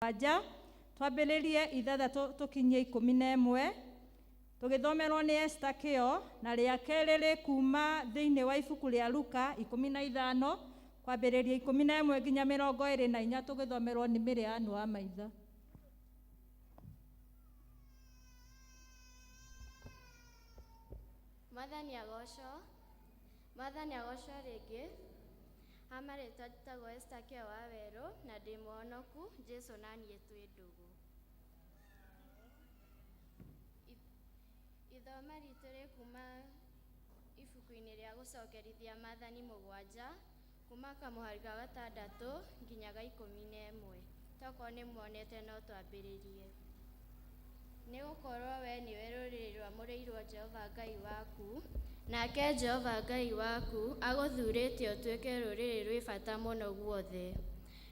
Mũgwanja, twambĩrĩrie ithathatũ tũkinyie 11, tũgĩthomerwo nĩ Esther Kĩo, na rĩa kerĩ rĩ kuma thĩinĩ wa ibuku rĩa Luka 15, kwambĩrĩria 11 nginya 24, tũgĩthomerwo nĩ Mĩrĩanu wa Maitha. Mwathani agocwo. Mwathani agocwo rĩngĩ. Ha marĩtwa njĩtagwo Esther Kĩo wa Werũ na ndĩ mũhonoku, Jesu na niĩ twĩ ndũgũ. Ithoma ritũ rĩ kuma ibuku-inĩ rĩa gũcokerithia maathani mũgwanja, kuma kamũhari ga gatandatũ nginya ga 11. Tokorwo nĩ muonete no twambĩrĩrie. Nĩ gũkorũo wee nĩwe rũrĩrĩ rwamũrĩirũo Jehova Ngai waku, nake Jehova Ngai waku agũthuurĩte ũtuĩke rũrĩrĩ rwĩ bata mũno guothe.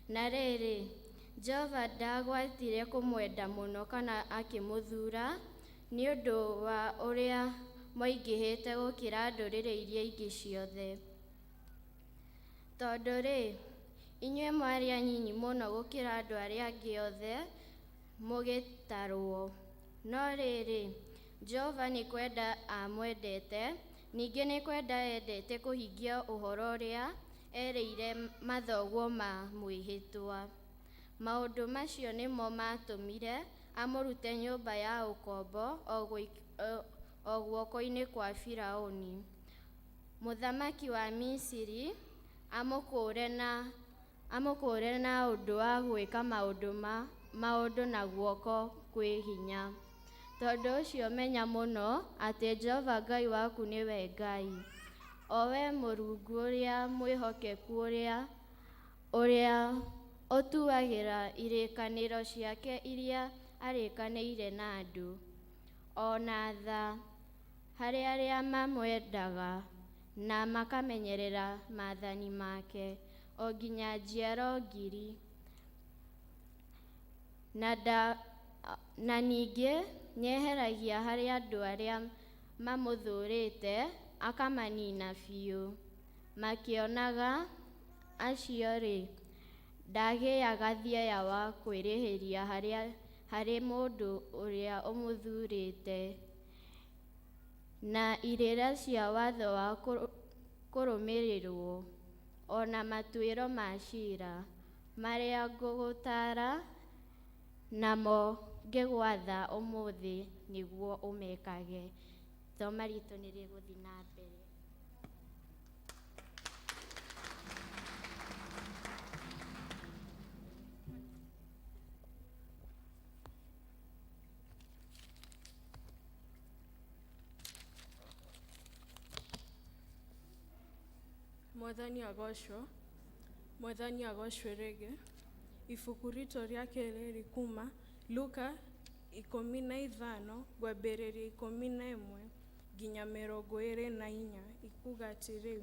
Na rĩrĩ, Jehova ndaagwatire kũmwenda mũno kana akĩmũthuura nĩ ũndũ wa ũrĩa mwaingĩhĩte gũkĩra ndũrĩrĩ iria ingĩ ciothe. Tondũ-rĩ, inyuĩ mwarĩ anyinyi mũno gũkĩra andũ arĩa angĩ othe mũgĩtarũo. No rĩrĩ, Jehova nĩ kwenda aamwendete, ningĩ nĩ kwenda endete kũhingia ũhoro ũrĩa erĩire mathoguo ma mwĩhĩtwa. Maũndũ macio nĩmo maatũmire amũrute nyũmba ya ũkombo o guoko-inĩ kwa Firauni, mũthamaki wa Misiri, amũkũũre na ũndũ wa gwĩka maũndũ na guoko kwĩ hinya. Tondũ ũcio menya mũno atĩ Jehova Ngai waku nĩwe Ngai, o we Mũrungu ũrĩa mwĩhokeku ũrĩa ũtuagĩra irĩkanĩro ciake iria arĩkanĩire na andũ, o na tha harĩ arĩa mamwendaga na makamenyerera maathani make, o nginya njiaro ngiri. Na ningĩ nĩeheragia harĩ andũ arĩa mamũthũũrĩte akamanina biũ. Makĩonaga acio-rĩ, ndagĩaga thieya wa kwĩrĩhĩria harĩ mũndũ ũrĩa ũmũthũũrĩte. Na irĩra cia watho wa kũrũmĩrĩrwo, o na matuĩro ma cira, marĩa ngũgũtaara namo ngĩgwatha ũmũthĩ nĩguo ũmekage. Ithoma ritũ nĩ rĩgũthiĩ na mbere. Mwathani agocwo. Mwathani agocwo rĩngĩ. Ibuku ritũ rĩa kerĩ rĩ kuma Luka 15 kwambĩrĩria 11 nginya 24 ikuga atĩrĩ,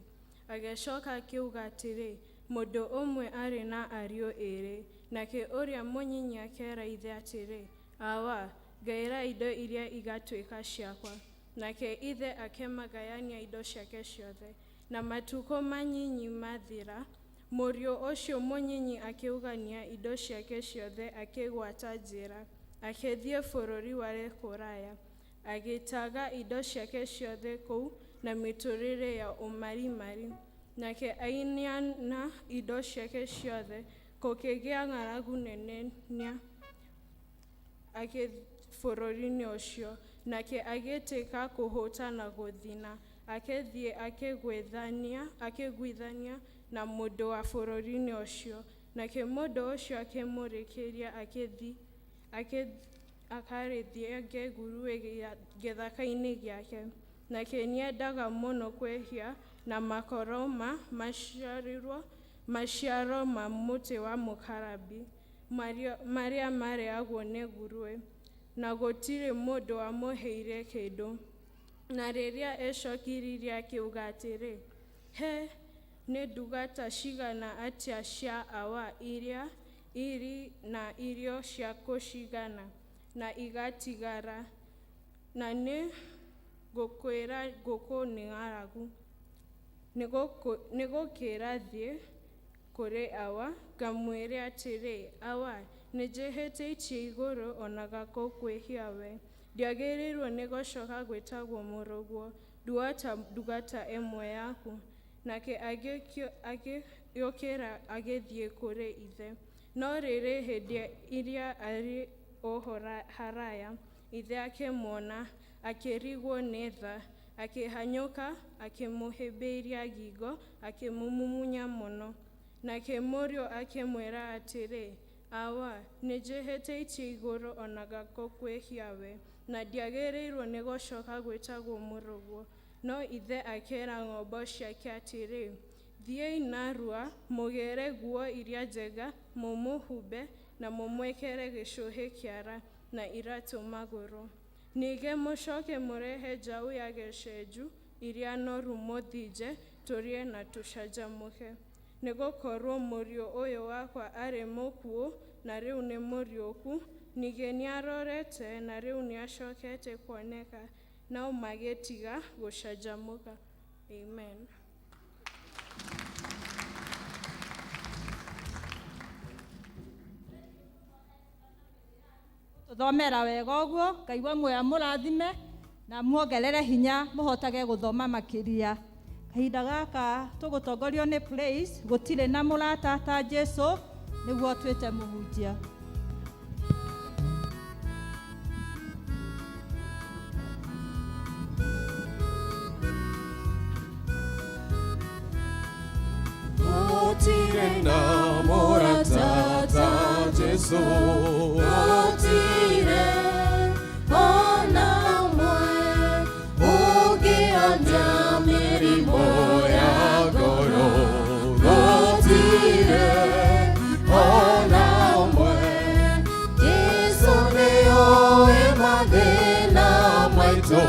Agĩcoka akiuga atĩrĩ, Mũndũ ũmwe aarĩ na ariũ erĩ. Nake ũrĩa mũnyinyi akĩĩra ithe atĩrĩ, Awa, ngaĩra indo iria igatuĩka ciakwa. Nake ithe akĩmagayania indo ciake ciothe. Na matukũ manyinyi maathira, mũriũ ũcio mũnyinyi akĩũgania indo ciake ciothe akĩgwata njĩra, akĩthiĩ bũrũri warĩ kũraya, agĩtaga indo ciake ciothe kũu na mĩtũũrĩre ya ũmarimari. Nake aineana indo ciake ciothe, gũkĩgĩa ng'aragu nene bũrũri-inĩ ũcio, nake agĩtĩka kũhũta na gũthina, akĩthiĩ akĩiguithania na mũndũ wa bũrũri-inĩ ũcio, nake mũndũ ũcio akĩmũrekereria akĩthiĩ akarĩithagie ngũrwe gĩthaka-inĩ gĩake. Nake nĩendaga mũno kwĩhia na makoro ma maciaro ma mũtĩ wa mũkarambi, marĩa marĩagwo nĩ ngũrwe, na gũtirĩ mũndũ wamũheire kĩndũ. Na rĩrĩa ecokirie akiuga atĩrĩ, He, nĩ ndungata cigana atĩa cia awa iria irĩ na irio cia kũcigana, na igatigara, na niĩ ngũkwĩra gũkũ nĩ ng'aragu. Nĩ gũkĩra thiĩ kũrĩ awa, ngamwĩre atĩrĩ, Awa, Nĩnjĩhĩtĩtie igũrũ o na ngagũkwĩhia we. Ndiagĩrĩirwo nĩ gũcoka gwĩtagwo mũrũguo, ndua ta ndungata ĩmwe yaku. Nake agĩũkĩra agĩthiĩ kũrĩ ithe. No rĩrĩ, hĩndĩ ĩrĩa arĩ o haraya, ithe akĩmuona, akĩrigwo nĩ tha, akĩhanyũka, akĩmũhĩmbĩria ngingo, akĩmũmumunya mũno. Nake mũriũ akĩmwĩra atĩrĩ, Awa, nĩnjĩhĩtĩtie igũrũ o na ngagũkwĩhia we, na ndiagĩrĩirwo nĩ gũcoka gwĩtagwo mũrũguo. No ithe akĩĩra ng'ombo ciake atĩrĩ, Thiĩi narua, mũgĩre nguo iria njega, mũmũhumbe, na mũmwĩkĩre gĩcũhĩ kĩara na iratũ magũrũ. Ningĩ mũcoke mũrehe njaũ ya gĩcenju iria noru mũthĩnje, tũrĩe na tũcanjamũke. Nĩgũkorwo mũriũ ũyũ wakwa arĩ mũkuũ na rĩu nĩ mũriũku, ningĩ nĩarorete na rĩu nĩacokete kuoneka. Nao magĩtiga gũcanjamũka. Amen. Tũthomera wega ũguo, Ngai wa muoyo amũrathime na muongerere hinya mũhotage gũthoma makĩria. Kahinda gaka tũgũtongorio nĩ Praise, gũtirĩ na mũrata ta Jesu, nĩguo twĩte mũhunjia. Gũtirĩ na mũrata ta Jesu. Gũtirĩ ona ũmwe ũngĩhonia mĩrimũ ya ngoro. Gũtirĩ ona ũmwe. Jesu nĩoĩ mathĩna maitũ,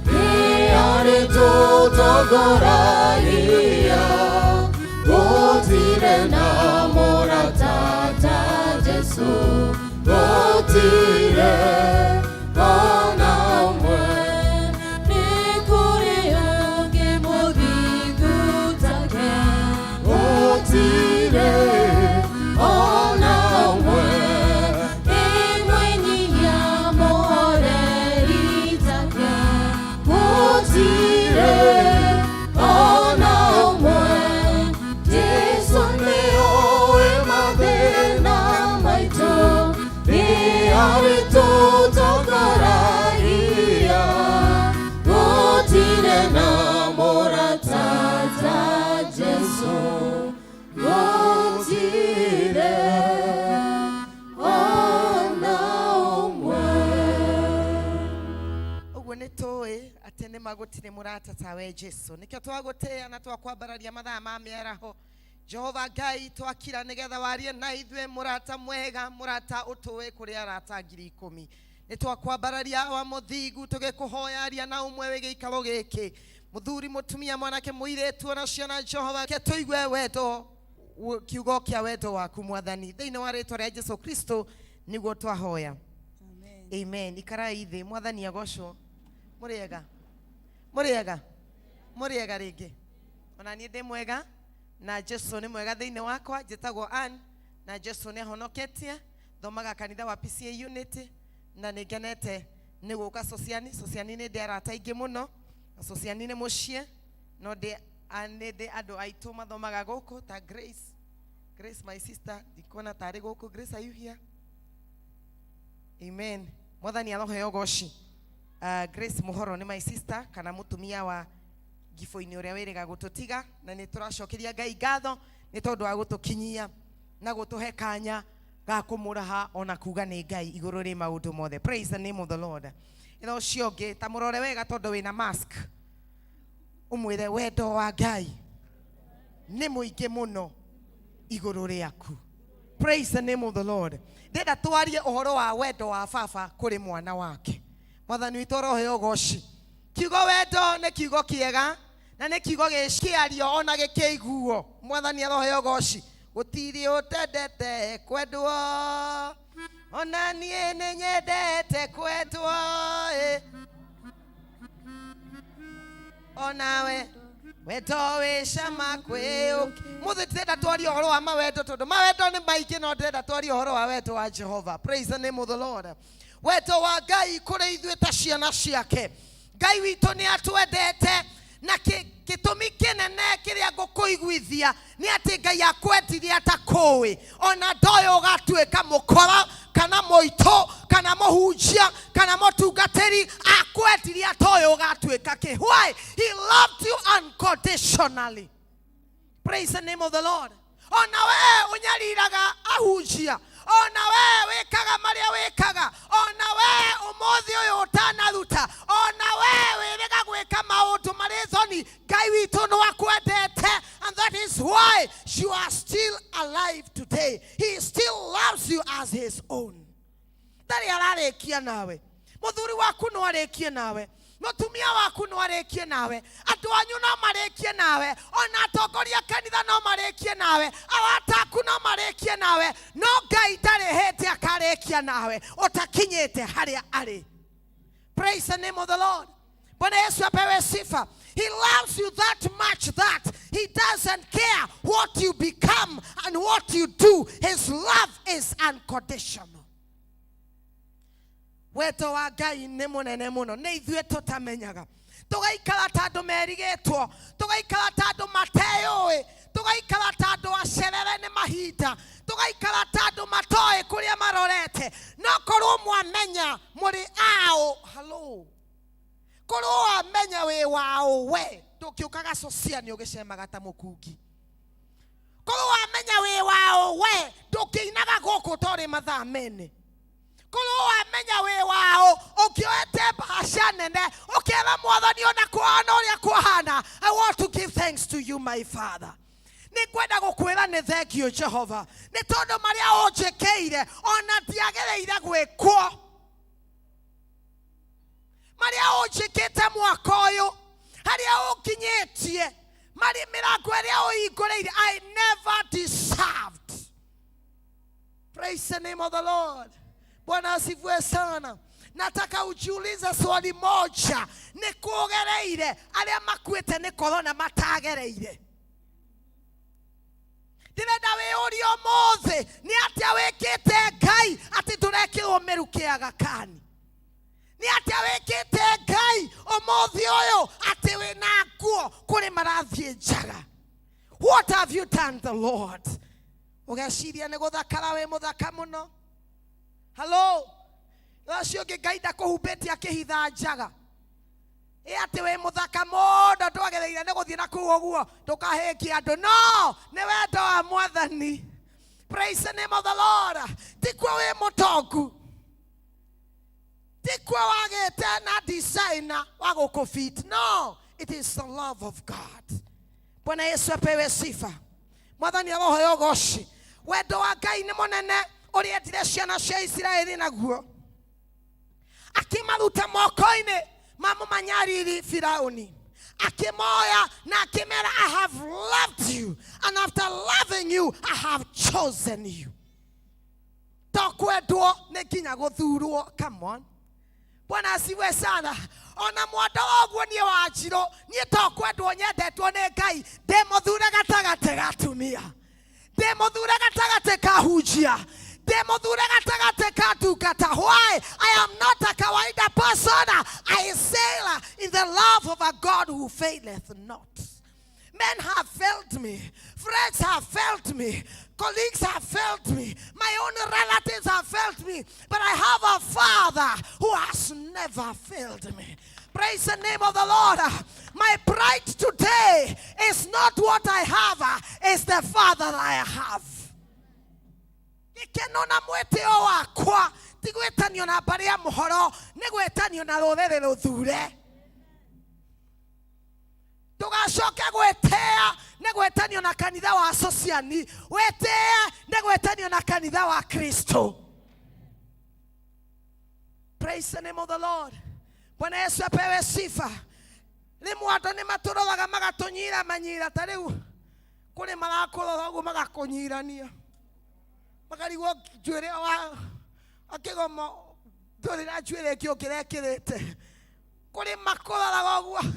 nĩarĩtũtongoragia. Gũtirĩ na mũrata ta Jesu, gũtirĩ ona ũmwe. Nĩ kũrĩ ũngĩ mũthingu take, gũtirĩ ona ũmwe. Ĩmwenyihia mũhoreri take, gũtirĩ ona ũmwe. Jesu nĩoĩ mathĩna maitũ, nĩarĩtũtongoragia. Gũtirĩ na mũrata ta Jesu, gũtirĩ ona ũmwe. Ũguo nĩ tũĩ atĩ nĩ ma gũtirĩ mũrata tawe Jesu, nĩkĩo twagũtĩĩa na twakwambararia mathaa ma mĩaraho. Jehova Ngai, twakira nĩgetha warie na ithuĩ, mũrata mwega, mũrata ũtũĩ kũrĩ arata 10,000. Nĩ twakwambararia wa mũthingu, tũgĩkũhoya aria na ũmwe wĩ gĩikaro gĩkĩ, mũthuri, mũtumia, mwanake, mũirĩtu, ona ciana. Jehova, ke tũigue wendo, kiugo kĩa wendo waku, Mwathani, thĩinĩ wa rĩtwa rĩa Jesu Kristo nĩguo twahoya, amen. Ikarai thĩ. Mwathani agocwo. Mũrĩega, mũrĩega, mũrĩega rĩngĩ. Ona niĩ ndĩ mwega na Jesu nĩ mwega thĩinĩ wakwa. Njĩtagwo Ann na Jesu nĩ ahonoketie. Thomaga kanitha wa PCA Unity na nĩ ngenete nĩ gũka Sociani. Sociani nĩ ndĩ arata aingĩ mũno na Sociani nĩ mũciĩ, no ndĩ nĩ ndĩ andũ aitũ mathomaga gũkũ ta Grace. Grace, my sister, ndikuona tarĩ gũkũ. Grace, are you here? Amen. Mwathani aroheo goci. Grace Muhoro nĩ my sister kana mũtumia wa ngibũ-inĩ ũrĩa wĩrĩga gũtũtiga, na nĩ tũracokeria Ngai ngatho nĩ tondũ wa gũtũkinyia na gũtũhe kanya ga kũmũraha ona kuga nĩ Ngai igũrũ rĩ maũndũ mothe. Praise the name of the Lord. Ĩra ũcio ũngĩ, ta mũrore wega tondũ wĩna mask, ũmwĩre wendo wa Ngai nĩ mũingĩ mũno igũrũ rĩaku. Praise the name of the Lord. Ndĩrenda twarie ũhoro wa wendo wa baba kũrĩ mwana wake. Mwathani witũ aroheo goci. Kiugo wendo nĩ kiugo kĩega na nĩ kiugo gĩkĩario ona gĩkĩiguo. Mwathani aroheo goci. Gũtirĩ ũtendete kwendwo, ona niĩ nĩ nyendete kwendwo ĩ. Onawe Wendo wĩ cama kwĩ mũthĩ. Ndĩrenda twarie ũhoro wa mawendo tondũ mawendo nĩ maingĩ, no ndĩrenda twarie ũhoro wa wendo wa Jehova. Praise the name of the Lord. Wendo wa Ngai kũrĩ ithuĩ ta ciana ciake. Ngai witũ nĩ atwendete, na gĩtũmi kĩnene kĩrĩa ngũkũiguithia nĩ atĩ Ngai akwendirie atakũĩ, ona ndoĩ ũgatuĩka mũkora kana mũitũ kana mũhunjia kana mũtungatĩri. Akwendirie atoĩ ũgatuĩka kĩ. Why? He loved you unconditionally. Praise the name of the Lord. Ona we ũnyariraga ahunjia, ona we wĩkaga marĩa wĩkaga, ona we ũmũthĩ ũyũ ũtanaruta, ona we wĩrĩga gwĩka maũndũ marĩ thoni, Ngai witũ nĩ akwendete, and that is why you are still alive today. He still loves you as his own. Ndarĩ ararĩkia nawe. Mũthuri waku no arĩkie nawe, mũtumia waku no arĩkie nawe, andũ anyu no marĩkie nawe, ona atongoria kanitha no marĩkie nawe, arata aku no marĩkie nawe, no Ngai ndarĩ hĩndĩ akarĩkia nawe ũtakinyĩte harĩa arĩ. Praise the name of the Lord. Bwana Yesu apewe sifa. He loves you that much that he doesn't care what you become and what you do. His love is unconditional. Wendo wa Ngai nĩ mũnene mũno, nĩ ithuĩ tũtamenyaga. Tũgaikara ta andũ merigĩtwo, tũgaikara ta andũ mateyũĩ, tũgaikara ta andũ acerere nĩ mahinda, tũgaikara ta andũ matoĩ kũrĩa marorete. No korwo mwamenya mũrĩ aũ, halo, korwo wamenya wĩ waũ, we ndũngĩũkaga sociani ũgĩcemaga ta mũkungi. Korwo wamenya wĩ waũ, we ndũngĩinaga gũkũ torĩ mathaa mene. Korwo wamenya wĩ waũ, ũngĩoete mbaca nene ũkera Mwathani, ona kũhana ũrĩa kũhana, I want to give thanks to you, my Father. Nĩ ngwenda gũkwĩra nĩ thank you, Jehova, nĩ tondũ marĩa ũnjĩkĩire ona ndiagĩrĩire gwĩkwo, marĩa ũnjĩkĩte mwaka ũyũ, harĩa ũnginyĩtie, marĩ mĩrango ĩrĩa ũhingũrĩire, I never deserved. Praise the name of the Lord. Bwana asifiwe sana. Nataka ujiulize swali moja: nĩ kũgereire arĩa makuĩte nĩ korona matagereire? Ndĩrenda wĩyũrie ũmũthĩ, nĩ atĩa wĩkĩte Ngai atĩ ndũrekĩrwo mĩrukĩ ya gakani? Nĩ atĩa wĩkĩte Ngai ũmũthĩ ũyũ atĩ wĩna nguo kũrĩ marathiĩ njaga? What have you done the Lord? Ũgeciria nĩ gũthakara wĩ mũthaka mũno. Halo, ũcio ũngĩ Ngai ndakũhumbĩtie akĩhitha njaga. Ĩ atĩ wĩ mũthaka mũno, ndwagĩrĩire nĩ gũthiĩ na kũu ũguo, ndũkahĩngie andũ. No nĩ wendo wa Mwathani. Praise the name of the Lord. Tikuo wĩ mũtongu, tikuo wagĩte na designer wa gũkũfit. No, it is the love of God. Bwana Yesu apewe sifa. Mwathani aroheo ũgoci. Wendo wa Ngai nĩ mũnene ũrĩa endire ciana cia Isiraeli naguo, akĩmaruta moko-inĩ ma mũmanyariri Firauni, akĩmoya na akĩmera, "I have loved you, and after loving you, I have chosen you." To kwendwo, nĩ nginya gũthurwo. Come on. Bwana asifiwe sana. Ona mwanda wa ũguo niĩ wa njirũ, niĩ to kwendwo nyendetwo nĩ Ngai, ndĩ mũthure gatagatĩ ga atumia, ndĩ mũthure gatagatĩ ka hunjia, ndĩ mũthure gatagatĩ ka ndungata. Why? I am not a kawaida person. I sail in the love of a God who faileth not. Men have failed me. Friends have failed me. Colleagues have failed me. My own relatives have failed me. But I have a Father who has never failed me. Praise the name of the Lord. My pride today is not what I have, it's the Father I have. Gĩkeno na mwĩtĩo wakwa ti gwĩtanio na mbarĩ ya mũhoro, nĩ gwĩtanio na rũrĩrĩ rũthure. Ndũgacoke gwĩtĩa nĩ gwĩtanio na kanitha wa sociani, wĩtĩe nĩ gwĩtanio na kanitha wa Kristo. Praise the name of the Lord. Bwana Yesu apewe sifa. Rĩmwe andũ nĩ matũroraga magatũnyira manyira, ta rĩu kũrĩ marakũrora ũguo magakũnyirania, makarigwo njuĩrĩ wa akĩgomo ndũrĩ na njuĩrĩ ĩngĩ ũngĩrekĩrĩte. Kũrĩ makũroraga ũguo.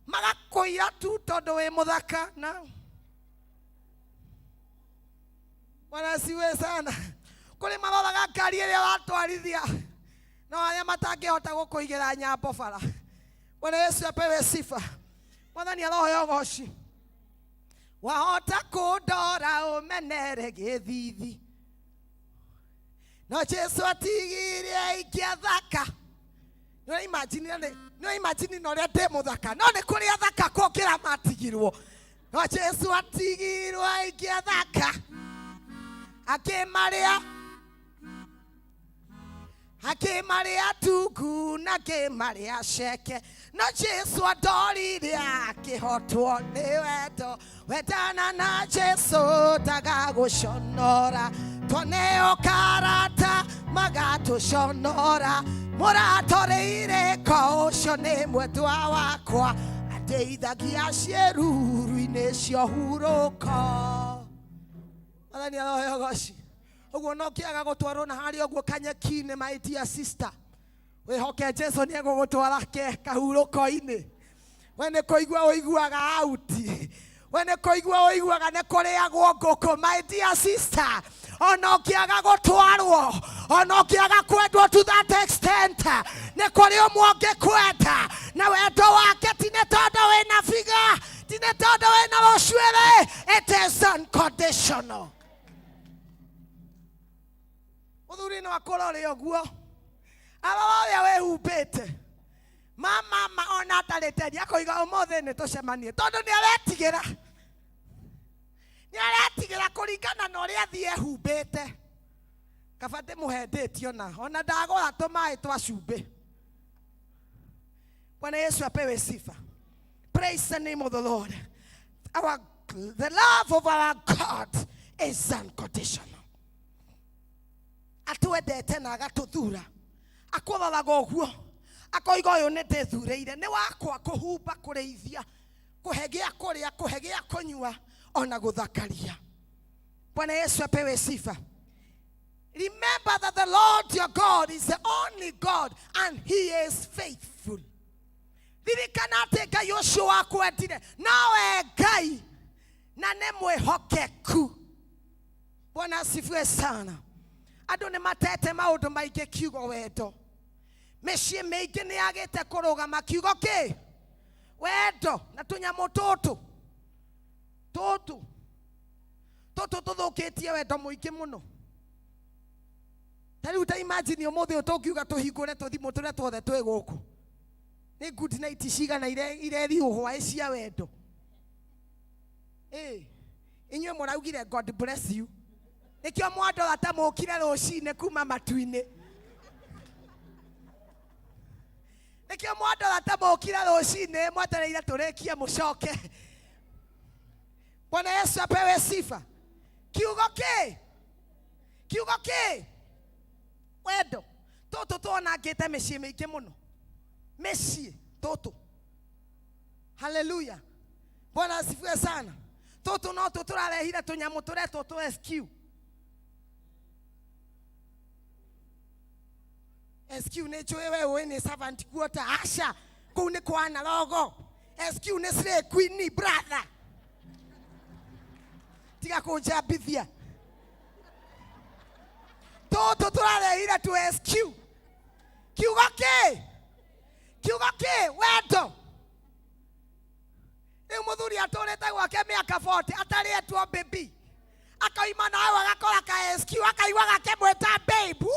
Magakũira tu tondũ wĩ mũthaka na Bwana asifiwe sana. Kũrĩ maroraga ngari ĩrĩa watwarithia no arĩa matangĩhota gũkũigĩra nyambo bara. Bwana Yesu apewe sifa. Mwathani aroheo ũgoci. Wahota kũndora ũmenere gĩthithi, no Jesu atigirie aingĩ athaka. Nĩ imagine na ũrĩa ndĩ mũthaka, no nĩ kũrĩ athaka kũngĩra matigirwo. No Jesu atigirwo aingĩ athaka, akĩmarĩa akĩmarĩa tungu na akĩmarĩa ceke, no Jesu andorire akĩhotwo nĩ wendo. Wendana na Jesu ndagagũconora, twaneo karata magatũconora. Mũratorĩire ko ũcio nĩ mwendwa wakwa, andeithagia ciĩruru-inĩ cia ũhurũko. Mwathani aroheo ũgoci. Ũguo no kĩaga gũtwarwo na harĩa ũguo kanyeki-inĩ, my dear sister, wĩhoke Jesu nĩ egũgũtwara ke kahurũko-inĩ. We nĩ kũigua ũiguaga auti, we nĩ kũigua ũiguaga nĩ kũrĩagwo ngũkũ, my dear sister. Ona ũkĩaga gũtwarwo, ona ũkĩaga kwendwo to that extent, nĩ kũrĩ ũmwe ũngĩkwenda na wendo wake ti nĩ tondũ wĩna figure, ti nĩ tondũ wĩna rũcuĩrĩ. It is unconditional. Mũthuri no akorwo ũrĩ ũguo, arora ũrĩa wĩhumbĩte, mama ma ona atarĩte ria akoiga ũmũthĩ nĩ tũcemanie, tondũ nĩ aretigĩra, nĩ aretigĩra kũringana na ũrĩa athiĩ ehumbĩte. Kaba ndĩmũhendĩtie ona ndagũra tũmaĩ twa cumbĩ. Bwana Yesu apewe sifa. Praise the name of the Lord. The love of our God is unconditional. Atwendete na agatũthura, akũroraga ũguo akoiga ũyũ nĩ ndĩthurĩire, nĩ wakwa kũhumba, kũrĩithia, kũhe gĩa kũrĩa, kũhe gĩa kũnyua, ona gũthakaria. Bwana Yesu apewe sifa. Remember that the Lord your God is the only God and he is faithful. Ririkana atĩ Ngai ũcio wakwendire nowe Ngai na nĩ mwĩhokeku. Bwana asifiwe sana. Andũ nĩ matete maũndũ maingĩ kiugo wendo. Mĩciĩ mĩingĩ nĩ yagĩte kũrũgama kiugo kĩ wendo, na tũnyamũ tũtũ tũtũ tũtũ tũthũkĩtie wendo mũingĩ mũno. Ta rĩu ta imagine ũmũthĩ ũyũ tũngiuga tũhingũre tũthimũ tũrĩa tuothe twĩ gũkũ, nĩ good night cigana irerirwo hwaĩ cia wendo. Ĩ inyuĩ mũraugire God bless you, nĩkĩo mwandora ta mũkire rũcinĩ kuma matu-inĩ, nĩkĩo mwandora ta mũkire rũcinĩ, mwetereire tũrĩkie mũcoke. Bwana Yesu apewe sifa. Kiugo kĩ, kiugo kĩ wendo tũtũ tuonangĩte mĩciĩ mĩingĩ mũno, mĩciĩ tũtũ. Haleluya, Bwana asifiwe sana. Tũtũ no tũ tũrarehire tũnyamũ tũretwo tũ SQ. SQ nĩ njũĩ we ũĩ nĩ servant quarter, aca kũu nĩ kwa analogo. SQ nĩ slay queen, brother, tiga kũnjambithia. Tũtũ tũrarehire tu SQ. Kiugo kĩ, kiugo kĩ wendo. Rĩu mũthuri atũrĩte gwake mĩaka 40 atarĩ etwo baby, akauma nawe agakora ka SQ, akaigua gakĩmwĩta babe,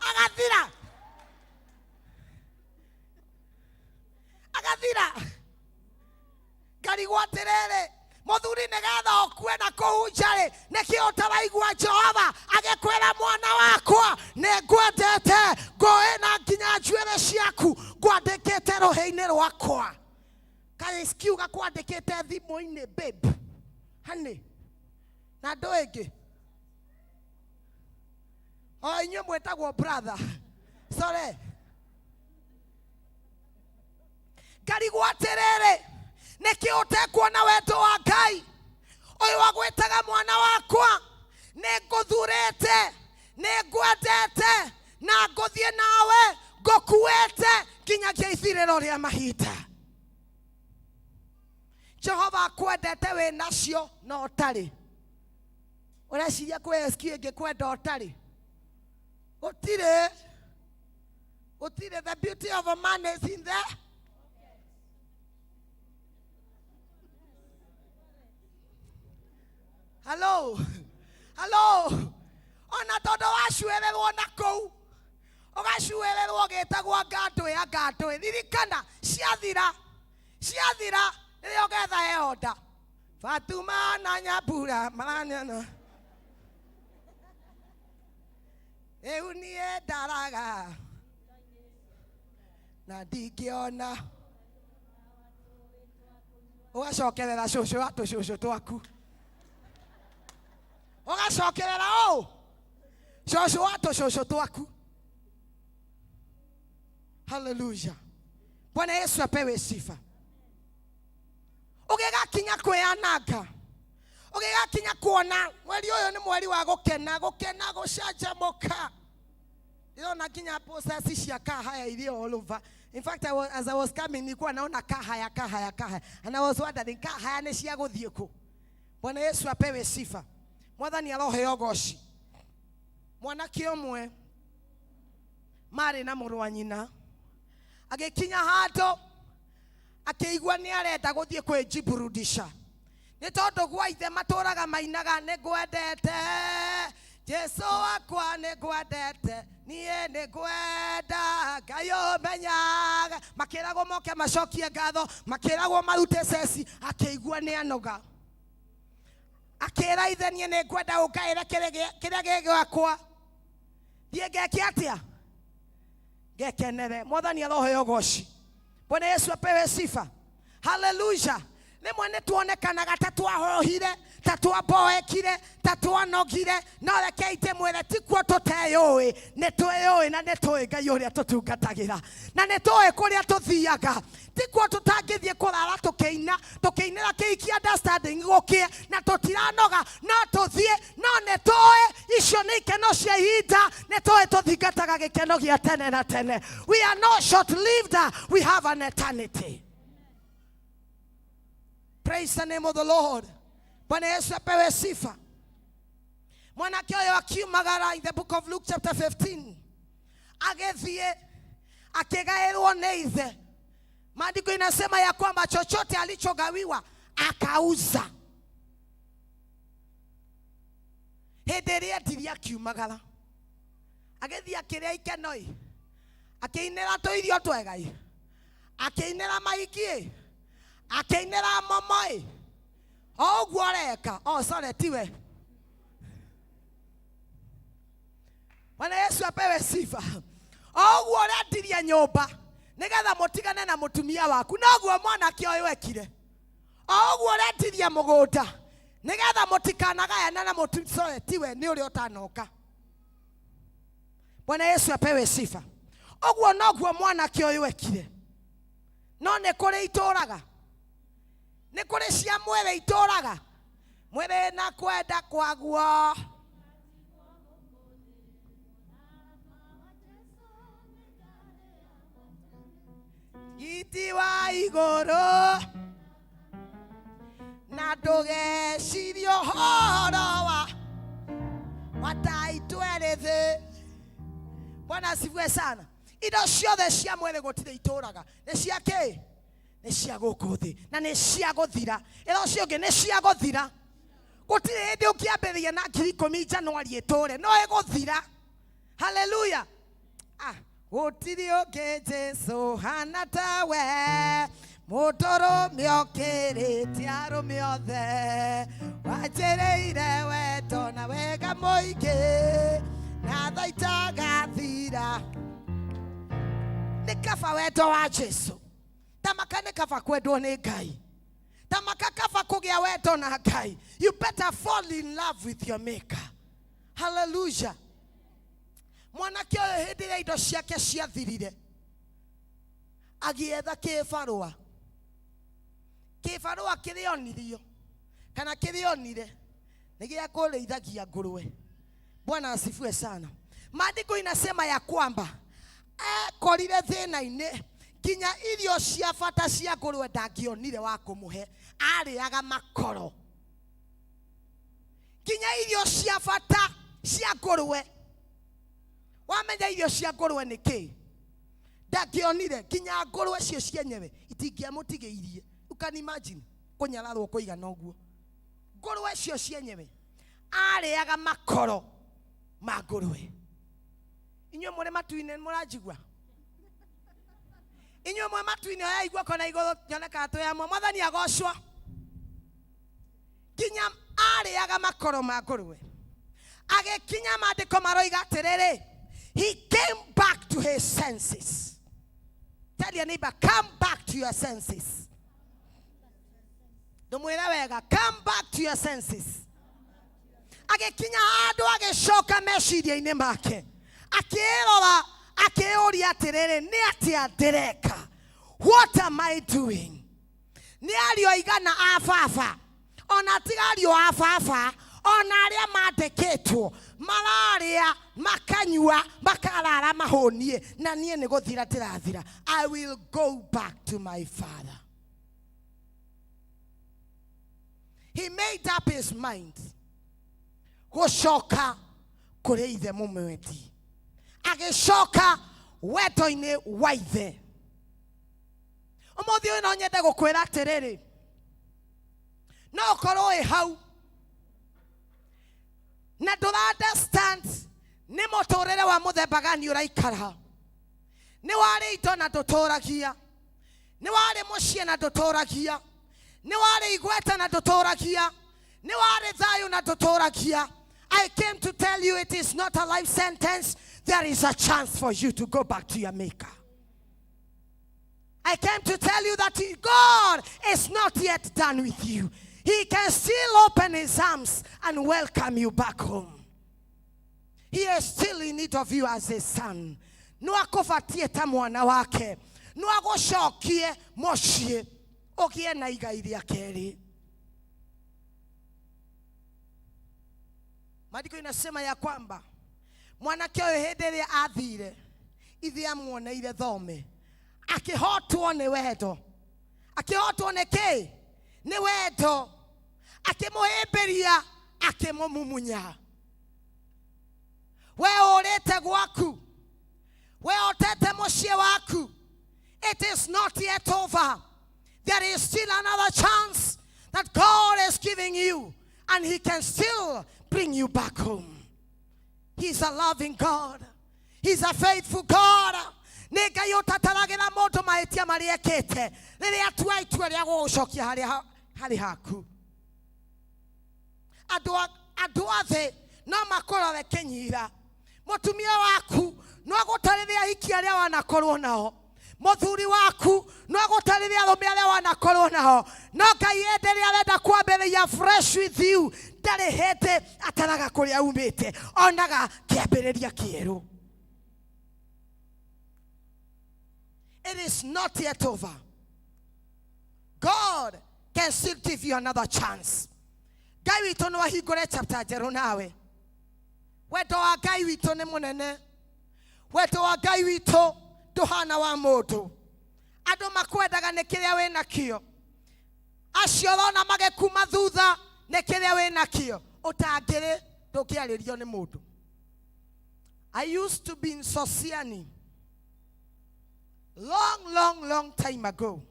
agathira, agathira. Ngarigwo atĩrĩrĩ, mũthuri, nĩgetha ũkue na kũu nja-rĩ, nĩkĩ ũtaraigua Jehova agĩkwĩra mwana wakwa nĩ ngwendete, ngũĩ na nginya njuĩrĩ ciaku ngwandĩkĩte rũhĩ-inĩ rwakwa? Ka SQ gakwandĩkĩte thimũ-inĩ, babe, honey, na andũ ĩngĩ o inyuĩ mwĩtagwo brother, sorry. Ngarigwo atĩrĩrĩ, nĩkĩ ũtekuona wendo wa Ngai ũyũ agwĩtaga mwana wakwa, nĩ ngũthurĩte, nĩ ngwendete, na ngũthiĩ nawe ngũkuĩte nginyagia ithirĩro rĩa mahinda. Jehova akwendete wĩ nacio na ũtarĩ. Ũreciria kwĩ SQ ĩngĩkwenda ũtarĩ? Gũtirĩ. Gũtirĩ. The beauty of a man is in there. Hello. Hello. Ona tondũ wacuĩrĩrwo na kũu, ũgacuĩrĩrwo ũgĩtagwo anga ndũĩ anga ndũĩ, ririkana ciathira, ciathira rĩrĩa ũgetha eonda Fatuma na Nyambura maranyana rĩu niĩ ndaraga na ndingĩona, ũgacokerera cũcũ wa tũcũcũ twaku, ũgacokerera ũ cũcũ wa tũcũcũ twaku. Haleluya, Bwana Yesu apewe sifa. Ũgĩgakinya kwĩyananga, ũgĩgakinya kuona mweri ũyũ nĩ mweri wa gũkena, gũkena, gũcanjamũka. Ndĩrona nginya posters cia car hire iria all over. In fact, as I was coming, nilikuwa naona car hire, car hire, car hire, and I was wondering, car hire nĩ cia gũthiĩ kũ? Bwana Yesu apewe sifa. Mwathani aroheo goci. Mwanake ũmwe marĩ na mũrũ wa nyina, agĩkinya handũ akĩigua nĩ arenda gũthiĩ kwĩjiburudisha, nĩ tondũ gwa ithe matũraga mainaga, nĩ ngwendete Jesu wakwa, nĩ ngwendete niĩ, nĩ ngwenda Ngai ũmenyaga. Makĩragwo moke macokie ngatho, makĩragwo marute ceci. Akĩigua nĩ anoga, akĩra ithe, niĩ nĩ ngwenda ũngaĩre kĩrĩa gĩ gwakwa, thiĩ ngeke atĩa, ngekenere. Mwathani aroheo goci. Bwana Yesu apewe sifa. Haleluya. Rĩmwe nĩ tuonekanaga ta twahohire, ta twamboekire, ta twanogire, no rekei ndĩmwĩre, tikuo tũteyũĩ, nĩ twĩyũĩ na nĩ tũĩ Ngai ũrĩa tũtungatagĩra na nĩ tũĩ kũrĩa tũthiaga. Tikuo tũtangĩthiĩ kũrara tũkĩina, tũkĩinĩra kĩhiki understanding gũkĩe na tũtiranoga, no tũthiĩ, no nĩ tũĩ icio nĩ ikeno cia ihinda, nĩ tũĩ tũthingataga gĩkeno gĩa tene na tene. We are not short lived, we have an eternity. Praise the name of the Lord. Bwana Yesu apewe sifa. Mwanake ũyũ akiumagara, in the book of Luke chapter 15, agĩthiĩ akĩgaĩrwo nĩ ithe. Maandiko inasema ya kwamba chochote alichogawiwa akauza. Hĩndĩ ĩrĩa endirie, akiumagara, agĩthiĩ akĩrĩa ikeno ĩ, akĩinĩra tũirio twega ĩ, akĩinĩra mahiki ĩ, akĩinĩra momo ĩ, o ũguo areka. Oh, sorry, tiwe. Bwana Yesu apewe sifa. O ũguo ũrendirie nyũmba nĩgetha mũtigane na mũtumia waku, noguo mwanake ũyũ ekire. O ũguo ũrendirie mũgũnda nĩgetha mũtikanagayana na mũtumia, sorry, tiwe, nĩ ũrĩa ũtanoka. Bwana Yesu apewe sifa. Ũguo noguo mwanake ũyũ ekire. No nĩ kũrĩ itũraga, nĩ kũrĩ cia mwĩrĩ itũraga, mwĩrĩ na kwenda kwaguo. Giti wa igũrũ na ndũgecirie ũhoro wa wataitwerĩ thĩ. Bwana asifiwe sana. Indo ciothe cia mwĩrĩ gũtirĩ itũraga, nĩ cia kĩ? Nĩ cia gũkũ thĩ na nĩ cia gũthira. Ĩra ũcio ũngĩ, nĩ cia gũthira. Gũtirĩ hĩndĩ ũngĩambĩrĩria na 10,000 Januari ĩtũre, no ĩgũthira. Haleluya. Ah, gũtirĩ ũngĩ Jesu hana tawe, mũndũrũme ũkĩrĩte arũme othe, wanjĩrĩire wendo na wega mũingĩ na tha itagathira. Nĩ kaba wendo wa Jesu, tamaka nĩ kaba kwendwo nĩ Ngai, tamaka kaba kũgĩa wendo na Ngai. You better fall in love with your maker. Hallelujah. Mwanake ũyũ, hĩndĩ ĩrĩa indo ciake ciathirire, agĩetha kĩbarũa, kĩbarũa kĩrĩa onirio kana kĩrĩa onire nĩ gĩa kũrĩithagia ngũrwe. Bwana asifiwe sana. Maandiko inasema ya kwamba ekorire thĩna-inĩ. Nginya irio cia bata cia ngũrwe ndangĩonire wa kũmũhe, arĩaga makoro. Nginya irio cia bata cia ngũrwe, wamenya irio cia ngũrwe nĩ kĩ, ndangĩonire. Nginya ngũrwe cio cienyewe itingĩamũtigĩirie. You can imagine kũnyararwo kũigana ũguo. Ngũrwe cio cienyewe, arĩaga makoro ma ngũrwe. Inyuĩ mũrĩ matu-inĩ mũranjigua? Inyuĩ mwĩ matu-inĩ, oyai guoko na igũrũ nyonekaga twĩ amwe. Mwathani agocwo. Nginya arĩaga makoro ma ngũrwe, agĩkinya maandĩko maroiga atĩrĩrĩ, he came back to his senses. Tell your neighbor, "Come back to your senses." Ndũmwĩre wega, "Come back to your senses." Agĩkinya handũ agĩcoka meciria-inĩ make, akĩrora, akĩũria atĩrĩrĩ, nĩ atĩa ndĩreka? What am I doing? Nĩ ariũ aigana a baba, ona tiga ariũ a baba, ona arĩa mandĩkĩtwo mararĩa, makanyua, makarara mahũniĩ, na niĩ nĩ gũthira ndĩrathira. I will go back to my father. He made up his mind gũcoka kũrĩ ithe mũmwendi. Agĩcoka wendo-inĩ wa ithe. Ũmũthĩ ũyũ no nyende gũkwĩra atĩrĩrĩ, no ũkorwo wĩ hau na ndũra understand nĩ mũtũrĩre wa mũthemba gani ũraikara. Nĩ warĩ indo na ndũtũragia, nĩ warĩ mũciĩ na ndũtũragia, nĩ warĩ igweta na ndũtũragia, nĩ warĩ thayũ na ndũtũragia. I came to tell you it is not a life sentence. There is a chance for you to go back to your maker. I came to tell you that God is not yet done with you. He can still open his arms and welcome you back home. He is still in need of you as a son. No akũbatie ta mwana wake. No agũcokie mũciĩ ũgĩe na igai rĩa kerĩ. Maandĩko inasema ya kwamba mwanake ũyũ hĩndĩ ĩrĩa athire, ithe amuoneire thome, akĩhotwo nĩ wendo. Akĩhotwo nĩ kĩ? Nĩ wendo. Akĩmũhĩmbĩria, akĩmũmumunya. We ũrĩte gwaku, we ũtete mũciĩ waku, it is not yet over. There is still another chance that God is giving you, and he can still bring you back home. He's a loving God. He's a faithful God. Nĩ Ngai ũtataragĩra mũndũ mahĩtia marĩa ekĩte rĩrĩa atua itua rĩa gũgũcokia harĩa harĩ haku. Andũ othe no makũrore kĩnyira. Mũtumia waku no agũtarĩre ahiki arĩa wanakorwo nao, mũthuri waku no agũtarĩre arũme arĩa wanakorwo nao, no Ngai hĩndĩ ĩrĩa arenda kwambĩrĩria fresh with you, ndarĩ hĩndĩ ataraga kũrĩa umĩte, onaga kĩambĩrĩria kĩerũ. It is not yet over. God can still give you another chance. Ngai witũ no ahingũre chapter njerũ nawe. Wendo wa Ngai witũ nĩ mũnene. Wendo wa Ngai witũ ndũhana wa mũndũ. Andũ makwendaga nĩ kĩrĩa wĩ nakĩo. Acio ũrona magĩkuma thutha nĩ kĩrĩa wĩ nakĩo. Ũtangĩrĩ ndũngĩarĩrio nĩ mũndũ. I used to be in Sosiani long, long, long time ago.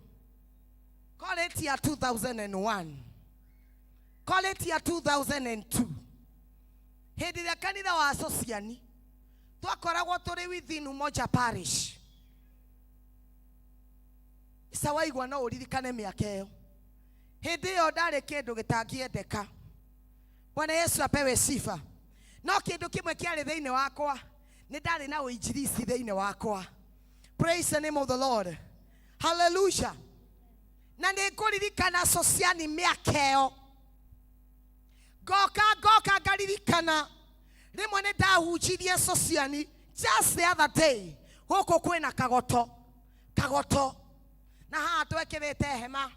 Call it year 2001. Call it year 2002. Hĩndĩ ĩrĩa kanitha wa Sosiani twakoragwo tũrĩ within Umoja Parish. Isa waigua no ũririkane mĩaka ĩyo. Hĩndĩ ĩyo ndarĩ kĩndũ gĩtangĩendeka. Bwana Yesu apewe sifa. No kĩndũ kĩmwe kĩarĩ thĩinĩ wakwa, nĩ ndarĩ na ũinjilisti thĩinĩ wakwa. Praise the name of the Lord. Hallelujah. Na nĩ ngũririkana Sosiani mĩaka ĩyo. Ngoka ngaririkana rĩmwe nĩ ndahunjirie Sosiani just the other day. Gũkũ kwĩna kagoto kagoto, na haha twekĩrĩte hema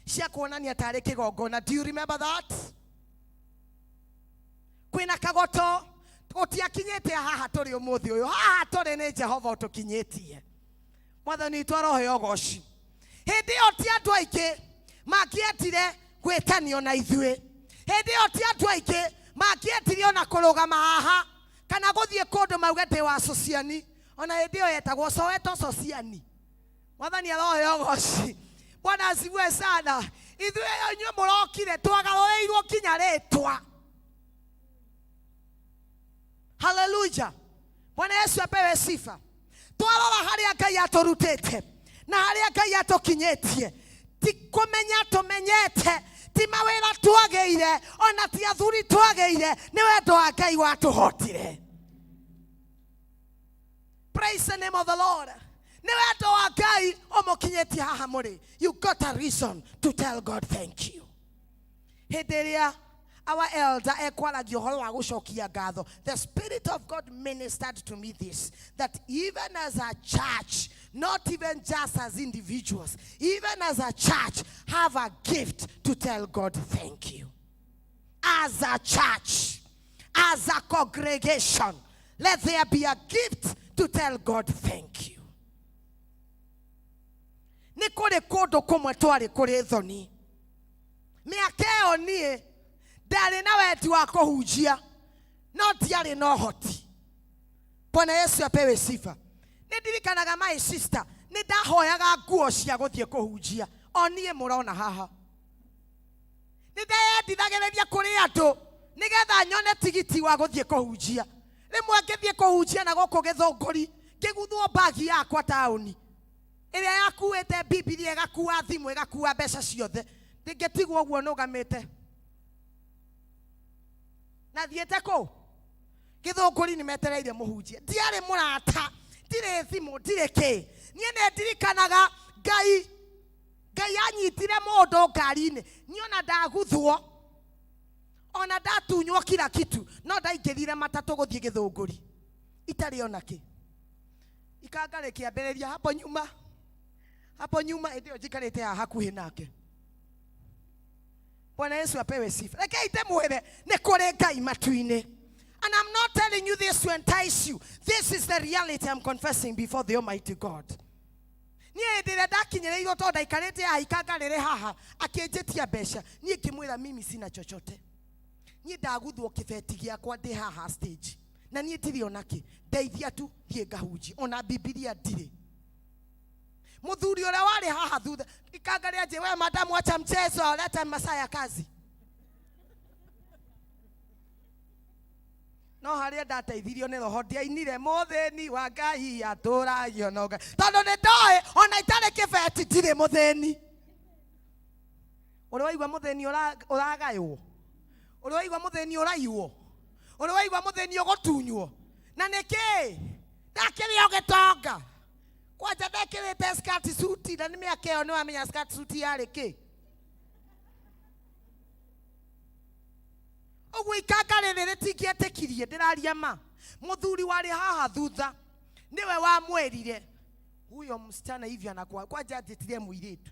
cia kuonania tarĩ kĩgongona. Do you remember that? Kwĩna kagoto, gũtiakinyĩte haha tũrĩ ũmũthĩ ũyũ. Haha tũrĩ nĩ Jehova ũtũkinyĩtie. Mwathani witũ aroheo ũgoci. Hĩndĩ ĩyo ti andũ aingĩ mangĩendire gwĩtanio na ithuĩ. Hĩndĩ ĩyo ti andũ aingĩ mangĩendire ona kũrũgama haha kana gũthiĩ kũndũ mauge ndĩ wa Sociani. Ona hĩndĩ ĩyo yetagwo Soweto Sociani. Mwathani aroheo ũgoci. Bwana asifiwe sana. Ithuĩ inyuĩ mũrokire twagarũrĩirwo nginya rĩtwa. Haleluya. Bwana Yesu apewe sifa. Twarora harĩa Ngai atũrutĩte na harĩa Ngai atũkinyĩtie, ti kũmenya tũmenyete, ti mawĩra twagĩire, ona ti athuri twagĩire, nĩ wendo wa Ngai watũhotire. Praise the name of the Lord. Nĩ wendo wa Ngai ũmũkinyĩtie haha mũrĩ. You got a reason to tell God thank you. Hĩndĩ ĩrĩa our elder ekwaragia ũhoro wa gũcokia ngatho, the Spirit of God ministered to me this, that even as a church, not even just as individuals, even as a church, have a gift to tell God thank you. As a church, as a congregation, let there be a gift to tell God thank you. Nĩ kũrĩ kũndũ kũmwe twarĩ kũrĩ thoni. Mĩaka ĩyo niĩ ndarĩ na wendi wa kũhunjia, no ndiarĩ na ũhoti. Bwana Yesu apewe sifa. Nĩ ndirikanaga my sister, nĩ ndahoyaga nguo cia gũthiĩ kũhunjia, o niĩ mũrona haha. Nĩ ndeyendithagĩrĩria kũrĩ andũ nĩgetha nyone tigiti wa gũthiĩ kũhunjia. Rĩmwe ngĩthiĩ kũhunjia na gũkũ Gĩthũngũri, ngĩguthwo bagi yakwa taũni ĩrĩa yakuĩte Bibilia, ĩgakua thimũ, ĩgakua mbeca ciothe. Ndingĩtigwo ũguo nũgamĩte. Na thiĩte kũ? Gĩthũngũri nĩ metereire mũhunjia. Ndiarĩ mũrata, ndirĩ thimũ, ndirĩ kĩ. Niĩ nĩ ndirikanaga Ngai, Ngai anyitire mũndũ ngari-inĩ. Niĩ ona ndaguthwo, ona ndatunywo kila kitu, no ndaingĩrire matatũ gũthiĩ Gĩthũngũri itarĩ ona kĩ. Ikanga rĩkĩambĩrĩria hapo nyuma, hapo nyuma, hĩndĩ ĩyo njikarĩte haha hakuhĩ nake. Bwana Yesu apewe sifa. Rekei ndĩmwĩre nĩ kũrĩ Ngai matu-inĩ. And I'm not telling you this to entice you. This is the reality I'm confessing before the Almighty God. Niĩ hĩndĩ ĩrĩa ndakinyĩrĩirwo tondũ ndaikarĩte haha ikanga rĩrĩ haha akĩnjĩtia mbeca, niĩ ngĩmwĩra mimi sina chochote. Niĩ ndaguthwo kĩbeti gĩakwa ndĩ haha stage, na niĩ ndirĩ ona kĩ, ndeithia tu thiĩ ngahunjie, ona Bibilia ndirĩ. Mũthuri ũrĩa warĩ haha thutha ikanga rĩanjĩ, we madamu, acha mchezo, leta masaa ya kazi. No harĩa ndateithirio nĩ roho, ndiainire mũthĩni wa Ngai atũragio no Ngai, tondũ nĩ ndoĩ ona itarĩ kĩbeti ndirĩ mũthĩni. Ũrĩ waigua mũthĩni ũragaywo? Ũrĩ waigua mũthĩni ũraiywo? Ũrĩ waigua mũthĩni ũgũtunywo? Na nĩkĩ ndakĩrĩ o gĩtonga? Kwanja ndekĩrĩte skirt suit, na nĩ mĩaka ĩyo nĩ wamenya skirt suit yarĩ kĩ. Ũguo ikanga rĩrĩ rĩtingĩetĩkirie ndĩraria ma. Mũthuri warĩ haha thutha nĩwe wamwĩrire huyo msichana hivi anakuwa, kwanja anjĩtire mũirĩtu,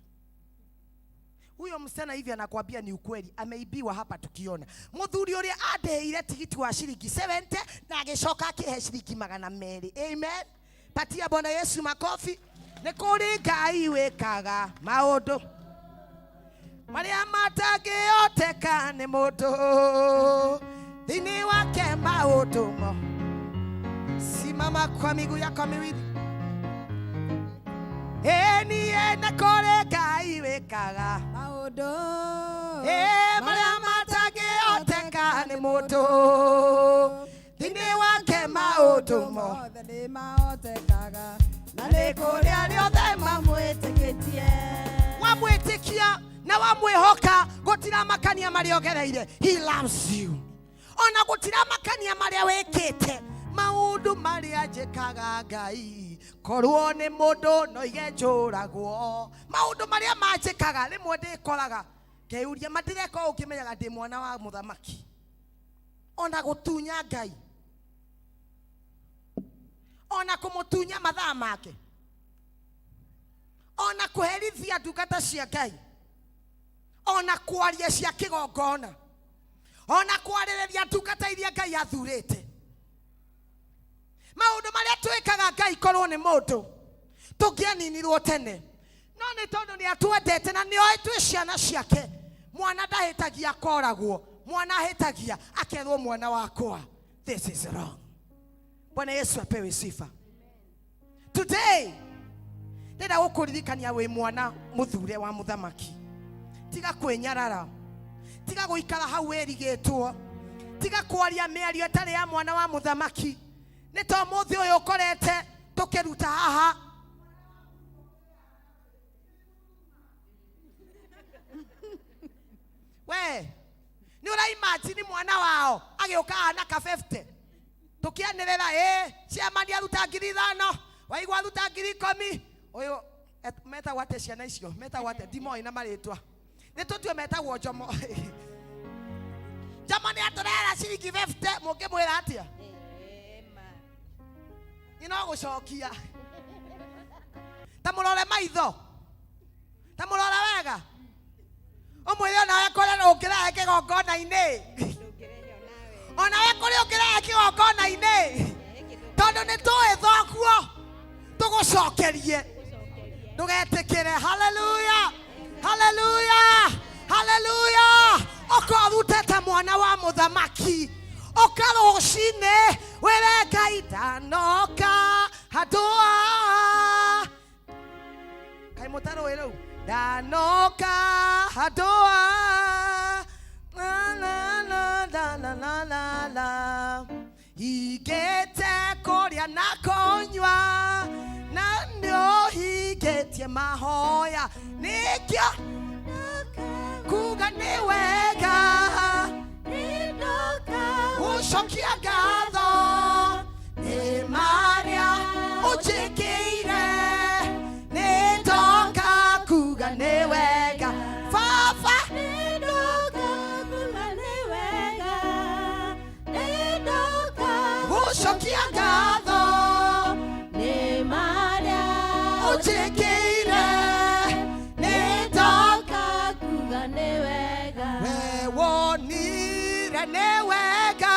huyo msichana hivi anakuambia ni ukweli, ameibiwa hapa tukiona. Mũthuri ũrĩa andĩhĩire tigiti wa ciringi 70 na agĩcoka akĩhe ciringi 200. Amen. Patia Bwana Yesu makofi. Nĩ kũrĩ Ngai wĩkaga maũndũ marĩa matangĩhoteka nĩ mũndũ, thĩinĩ wake maũndũ mo. Simama kwa miguu yako miwili. Ĩ niĩ nĩ kũrĩ Ngai wĩkaga maũndũ ĩ marĩa matangĩhoteka nĩ mũndũ, thĩinĩ wake maũndũ mo mothe nĩ mahotekaga, na nĩ kũrĩ arĩa othe mamwĩtĩkĩtie. Wamwĩtĩkia na wamwĩhoka, gũtiramakania marĩa ũgereire, he loves you. Ona gũtiramakania marĩa wĩkĩte, maũndũ marĩa njĩkaga Ngai, korwo nĩ mũndũ no ige njũragwo. Maũndũ marĩa manjĩkaga rĩmwe ndĩkoraga ngeyũria ma ndĩreka ũũ ngĩmenyaga ndĩ mwana wa mũthamaki. Ona gũtunya Ngai, ona kũmũtunya mathaa make, ona kũherithia ndungata cia Ngai, ona kwaria cia kĩgongona, ona kwarĩrĩria ndungata iria Ngai athurĩte. Maũndũ marĩa twĩkaga Ngai korwo nĩ mũndũ, Tũngĩaninirwo tene, no nĩ tondũ nĩ atwendete na nĩ oĩ twĩ ciana ciake. Mwana ndahĩtagia akoragwo, mwana ahĩtagia akerwo mwana wakwa, this is wrong. Bwana Yesu apewe sifa. Today ndĩrenda gũkũririkania wĩ mwana mũthure wa mũthamaki. Tiga kwĩnyarara, tiga gũikara hau wĩrigĩtwo, tiga kwaria mĩario ĩtarĩ ya mwana wa mũthamaki. Nĩ to mũthĩ ũyũ ũkorete tũkĩruta haha. We nĩ ũraimajini mwana wao agĩũka haha na ka 50, tũkĩanĩrĩra ĩ chairman aruta 5,000, waigua aruta 10,000. Ũyũ metagwo atĩa ciana icio? Metagwo atĩa? Ndimoĩ na marĩtwa, nĩ tũtue metagwo Njomo. Njomo nĩ atũrehera ciringi 50, mũngĩmwĩra atĩa? Nĩ no gũcokia ta mũrore maitho, ta mũrore wega, ũmwĩre onawe kũrĩa ũngĩrehe kĩgongona-inĩ, onawe kũrĩa ũngĩrehe kĩgongona-inĩ, tondũ nĩ tũĩ thoguo tũgũcokerie. Ndũgetĩkĩre. Haleluya, haleluya, haleluya. Ũkorutĩte mwana wa mũthamaki, ũka rũcinĩ wĩre Ngai, ndanoka handũ haha. Kaĩ mũtarũĩ rĩu? Ndanoka handũ haha, na na na na na na na na, hingĩte kũrĩa na kũnyua, na nĩũhingĩtie mahoya, nĩkĩo kuga nĩ wega gũcokia ngatho nĩ marĩa ũnjĩkĩire. Nĩ ndoka kuga nĩ wega, Baba. Nĩndoka kuga nĩ wega, nĩndoka gũcokia ngatho nĩ marĩa ũnjĩkĩire, nĩ ndoka nĩndoka kuga nĩ wega. We wonire nĩ wega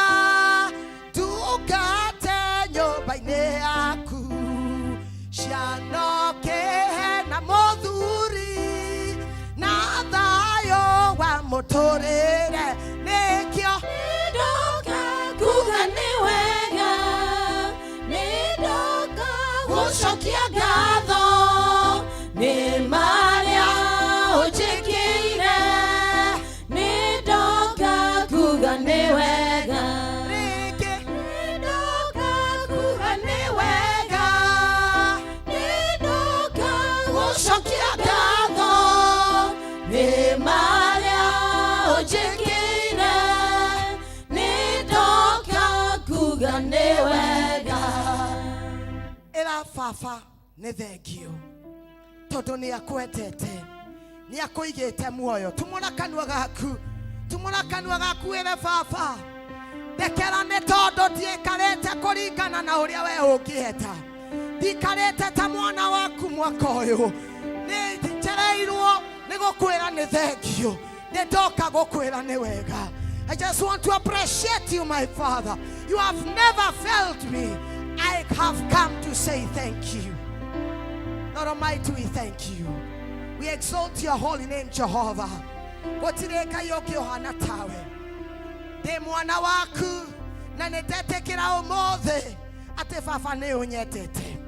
ndungate nyũmba-inĩ yaku, ciana ũkĩhe na mũthuri na thayũ wa mũtũrĩre, nĩkĩo Nĩndoka kuga nĩ wega, nĩndoka gũcokia ngatho nĩ marĩa ũnjĩkĩire, nĩndoka kuga nĩ wega. Rĩngĩ. Nĩndoka kuga nĩ wega nĩndoka gũcokia ngatho nĩ marĩa ũnjĩkĩire, nĩndoka kuga nĩ wega. Ĩra baba nĩ thengio tondũ nĩ akwendete, nĩ akũigĩte muoyo. Tumũra kanua gaku, tumũra kanua gaku, wĩre baba, ndekera nĩ tondũ ndiĩkarĩte kũringana na ũrĩa we ũngĩenda, ndikarĩte ta mwana waku. Mwaka ũyũ nĩ njereirwo nĩ gũkwĩra nĩ thengio, nĩ ndoka gũkwĩra nĩ wega. I just want to appreciate you, my father. You have never failed me. I have come to say thank you. Lord Almighty, we thank you. We exalt your holy name, Jehovah. Gũtirĩ Ngai ũngĩ ũhana tawe. Ndĩ mwana waku na nĩ ndetĩkĩra ũmũthĩ atĩ baba nĩ ũnyendete,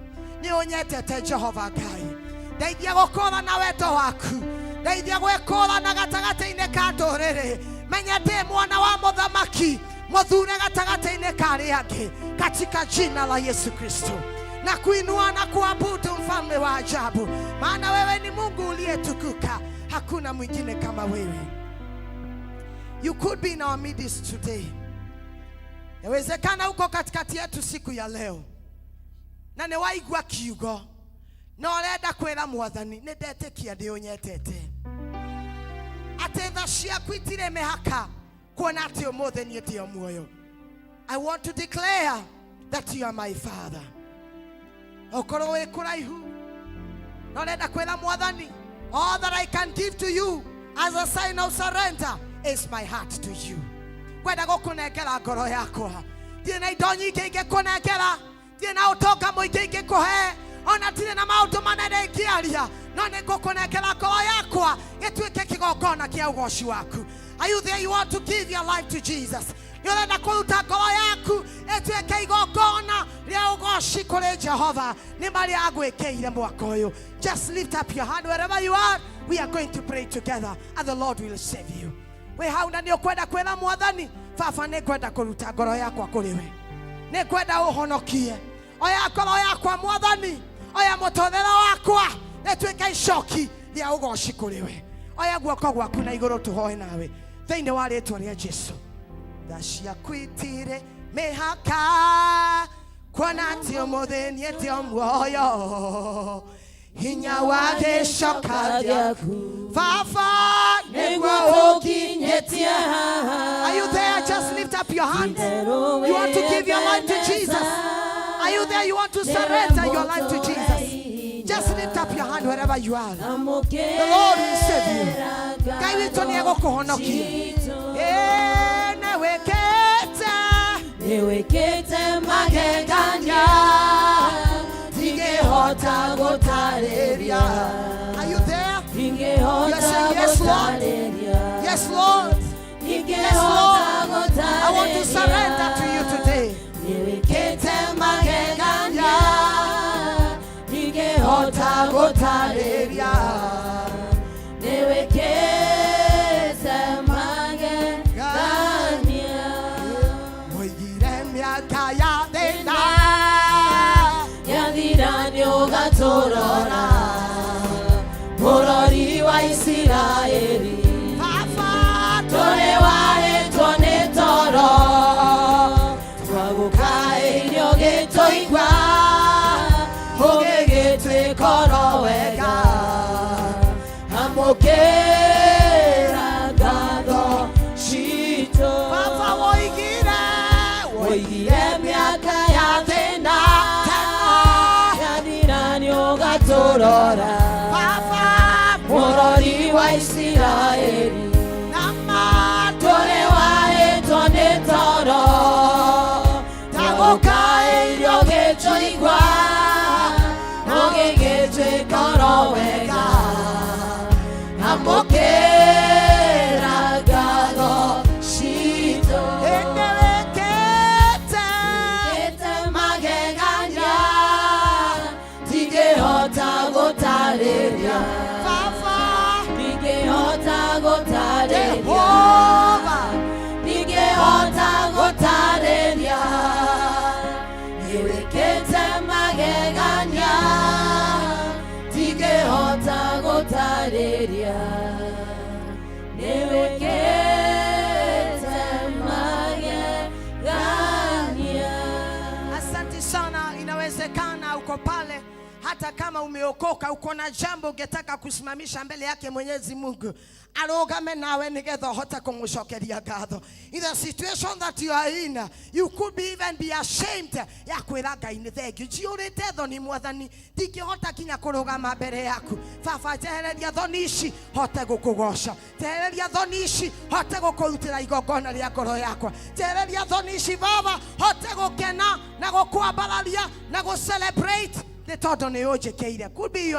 nĩ ũnyendete, Jehova Ngai. Ndeithia gũkũra na wendo waku, ndeithia gwĩkũra na gatagatĩ-inĩ ka ndũrĩrĩ, menya ndĩ mwana wa mũthamaki mũthure gatagatĩ-inĩ ka arĩa angĩ, katika jina la Yesu Kristo. Na kuinua na kuabudu mfalme wa ajabu, maana wewe ni Mungu uliyetukuka, hakuna mwingine kama wewe. You could be in our midst today. Yawezekana uko katikati yetu siku ya leo na nĩ waigua kiugo na ũrenda kwĩra mwathani, nĩ ndetĩkia ndĩ ũnyendete, atĩ tha ciaku itirĩ mĩhaka, kuona atĩ ũmũthĩ niĩ ndĩ o muoyo. I want to declare that you are my father. Okorwo wĩ kũraihu na ũrenda kwĩra mwathani, all that I can give to you as a sign of surrender is my heart to you. Kwenda gũkũnengera ngoro yakwa. Ndirĩ na indo nyingĩ ingĩkũnengera, ndirĩ na ũtonga mũingĩ ingĩkũhe, ona ndirĩ na maũndũ manene. Ndingĩaria no nĩ ngũkũnengera ngoro yakwa gĩtuĩke kĩgongona kĩa ũgoci waku. Are you there? You want to give your life to Jesus. Nĩ ũrenda kũruta ngoro yaku ĩtuĩke igongona rĩa ũgoci kũrĩ Jehova nĩ marĩa agwĩkĩire mwaka ũyũ. Just lift up your hand wherever you are. We are going to pray together and the Lord will save you. Wĩ hau na nĩ ũkwenda kwĩra Mwathani, baba, nĩ ngwenda kũruta ngoro yakwa kũrĩ we, nĩ ngwenda ũhonokie. Oya ngoro yakwa, Mwathani, oya mũtũrĩre wakwa rĩtuĩke icoki rĩa ũgoci kũrĩ we. Oya guoko gwaku na igũrũ tũhoe nawe thĩinĩ wa rĩtwa rĩa Jesu. Tha ciaku itirĩ mĩhaka, kuona atĩ ũmũthĩ niĩte o muoyo, hinya wa gĩcoka gĩaku, baba, nĩguo ũkinyĩtie haha. Are you there? Just lift up your hand. You want to give your life to Jesus. Are you there? You want to surrender your life to Jesus. Just lift up your hand wherever you are. The Lord will save you. Ngai witũ nĩ egũkũhonokia. Ĩĩ, nĩwĩkĩte Nĩwĩkĩte magegania ndingĩhota gũtarĩria. Are you there? Ndingĩhota You're saying, "Yes, Lord." gũtarĩria. Yes, Lord. Yes, Lord. Ndingĩhota I want to surrender to you today. Nĩwĩkĩte magegania ndingĩhota gũtarĩria. Nĩwĩkĩte magegania. Woigire mĩaka ya thĩna Yathira nĩũgatũrora, mũrori wa Isiraeli. Baba, Tũrĩ warĩtwo nĩ toro, twagũkaĩire ũgĩtũigua, ũgĩgĩtwĩka oro wega. Amũkĩra ngatho citũ. Baba, woigire Woigire mĩaka ya thĩna yathira nĩũgatũrora, Baba, mũrori wa Isiraeli. Nama Tũrĩ warĩtwo nĩ toro, twagũkaĩire ũgĩtũigua, ũgĩgĩtwĩka oro wega. Amũkĩra ngatho citũ. Nĩwĩkĩte Wĩkĩte magegania ndingĩhota gũtarĩria. Baba, Ndingĩhota gũtarĩria. Jehova, Ndingĩhota gũtarĩria. Nĩwĩkĩte magegania ndingĩhota gũtarĩria. Nĩwĩkĩte magegania. Asante sana. Inawezekana uko pale, hata kama umeokoka, uko na jambo ungetaka kusimamisha mbele yake Mwenyezi Mungu arugame nawe nigetha uhote kumucokeria ngatho. In the situation that you are in, you could be even be ashamed ya kwĩra Ngai nĩ thengiũ. Njiyũrĩte thoni, Mwathani, ndingĩhota kinya kũrũgama mbere yaku. Baba, njehereria thoni ici hote gũkũgoca, njehereria thoni ici hote gũkũrutĩra igongona rĩa ngoro yakwa, njehereria thoni ici, Baba, hote gũkena na gũkwambararia na gũ celebrate nĩ tondũ nĩ ũnjĩkĩire. Could be you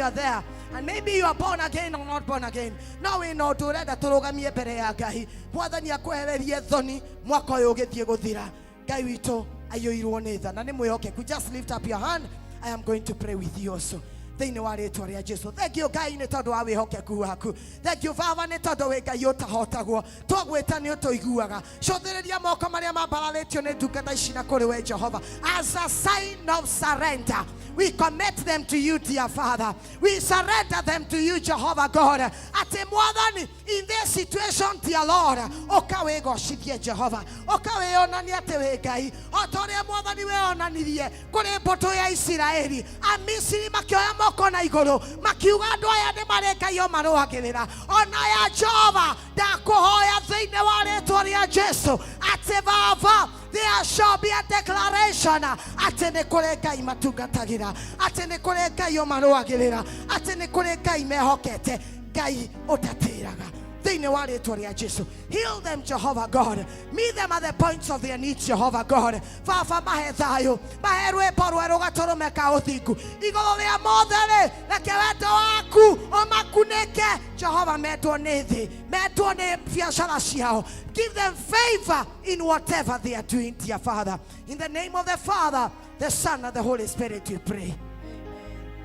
are there and maybe you are born again or not born again, no wĩna ũndũ ũrenda tũrũgamie mbere ya Ngai, Mwathani akwehererie thoni mwaka ũyũ ũgĩthiĩ gũthira. Ngai witũ aiyũirwo nĩ tha na nĩ mwĩhokeku. Just lift up your hand. I am going to pray with you also thĩinĩ wa rĩtwa rĩa Jesu. Thank you, Ngai, nĩ tondũ wa wĩhokeku waku. Thank you, Baba, nĩ tondũ wĩ Ngai ũtahotagwo. Twagwĩta nĩ ũtũiguaga. Cũthĩrĩria moko marĩa mambararĩtio nĩ ndungata ici na kũrĩ we, Jehova, as a sign of surrender. We commit them to you, dear Father. We surrender them to you, Jehovah God. Atĩ Mwathani, in this situation, dear Lord, ũka wĩgocithie, Jehova, ũka wĩonanie atĩ wĩ Ngai o ta ũrĩa, Mwathani, wĩonanirie kũrĩ mbũtũ ya Isiraeli. Amisiri makĩoya moko na igũrũ makiuga andũ aya nĩ marĩ Ngai o marũagĩrĩra. Ona ya Jehova, ndakũhoya thĩinĩ wa rĩtwa rĩa Jesu atĩ Baba, there shall be a declaration atĩ nĩ kũrĩ Ngai matungatagĩra, atĩ nĩ kũrĩ Ngai o marũagĩrĩra, atĩ nĩ kũrĩ Ngai mehokete, Ngai ũtatĩraga. Thĩinĩ wa rĩtwa rĩa Jesu, heal them, Jehovah God. Meet them at the points of their needs, Jehovah God. Baba, mahe thayũ, mahe rwĩmbo rwerũ gatũrũme ka ũthingu igũrũ rĩa mothe rĩ, reke wendo waku ũmakunĩke, Jehova. Metwo nĩ thĩ, metwo nĩ biacara ciao. Give them favor in whatever they are doing, dear Father. In the name of the Father, the Son and the Holy Spirit we pray.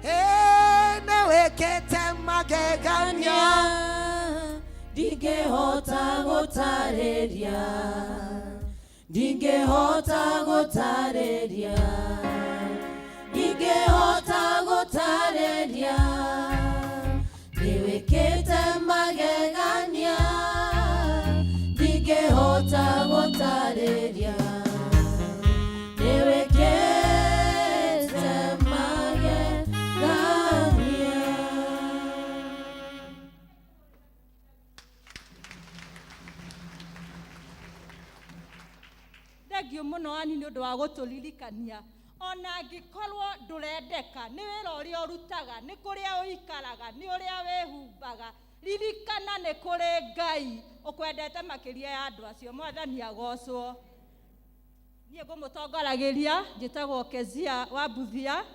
Hey, nĩwĩkĩte magegania. Ndingĩhota gũtarĩria, ndingĩhota gũtarĩria, ndingĩhota gũtarĩria. Nĩwĩkĩte magegania, ndingĩhota gũtarĩria. Nĩwĩkĩte magegania. Thengiũ mũno ani nĩ ũndũ wa gũtũririkania ona angĩkorwo ndũrendeka nĩ wĩra ũrĩa ũrutaga, nĩ kũrĩa ũikaraga, nĩ ũrĩa wĩhumbaga, ririkana nĩ kũrĩ Ngai ũkwendete makĩria ya andũ acio. Mwathani agocwo. Niĩ ngũmũtongoragĩria njĩtagwo Kezia wa Mbuthia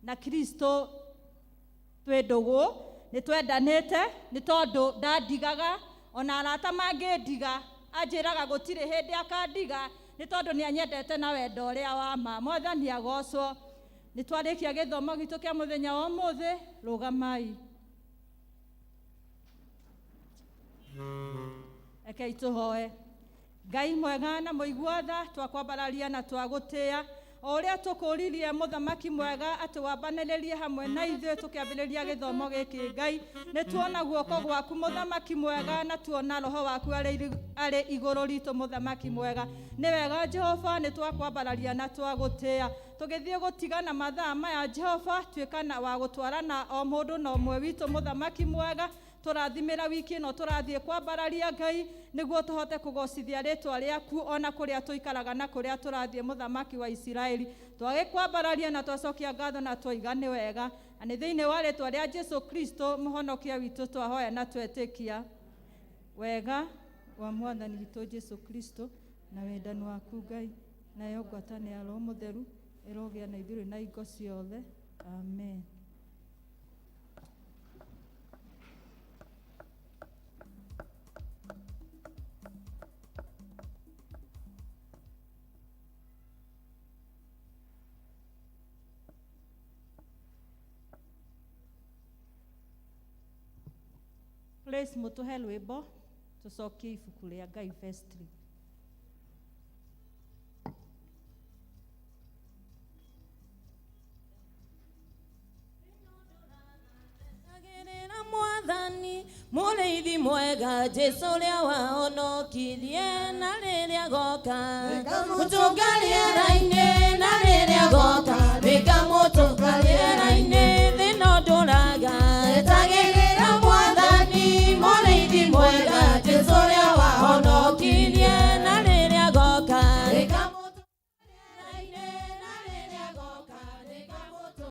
na Kristo twĩ ndũgũ, nĩ twendanĩte nĩ tondũ ndandigaga ona arata mangĩndiga, anjĩraga gũtirĩ hĩndĩ akandiga nĩ tondũ nĩ anyendete na wendo ũrĩa wa ma. Mwathani agocwo. Nĩ twarĩkia gĩthomo gitũ kĩa mũthenya wa ũmũthĩ. Rũgamai, rekei tũhoe. Ngai mwega na mũigua tha, twakwambararia na twagũtĩĩa o ũrĩa tũkũririe, mũthamaki mwega, atĩ wambanĩrĩrie hamwe na ithuĩ tũkĩambĩrĩria gĩthomo gĩkĩ. Ngai, nĩ tuona guoko gwaku, mũthamaki mwega, na tuona roho waku arĩ igũrũ ritũ, mũthamaki mwega. Nĩ wega, Jehova, nĩ twakwambararia na twagũtĩĩa. Tũgĩthiĩ gũtigana mathaa maya, Jehova, tuĩka wa gũtwarana o mũndũ na ũmwe witũ, mũthamaki mwega. Tũrathimĩra wiki ĩno tũrathiĩ kwambararia, Ngai, nĩguo tũhote kũgocithia rĩtwa rĩaku ona kũrĩa tũikaraga na kũrĩa tũrathiĩ, mũthamaki wa Isiraeli. Twagĩkwambararia na twacokia ngatho na twaiga nĩ wega, na nĩ thĩinĩ wa rĩtwa rĩa Jesu Kristo mũhonokia witũ twahoya na twetĩkia. Wega wa mwathani witũ Jesu Kristo na wendani waku Ngai nayo ngwatanĩro ya Roho Mũtheru ĩrogĩa na ithuĩ na ingo ciothe. Amen. Please mũtũhe rwĩmbo tũcokie ibuku rĩa Ngai vestry. Agĩrĩra mwathani mũrĩithi mwega Jesu ũrĩa wahonokirie, na rĩrĩa goka mũtũnga rĩera-inĩ, na rĩrĩa goka nĩngamũtũnga.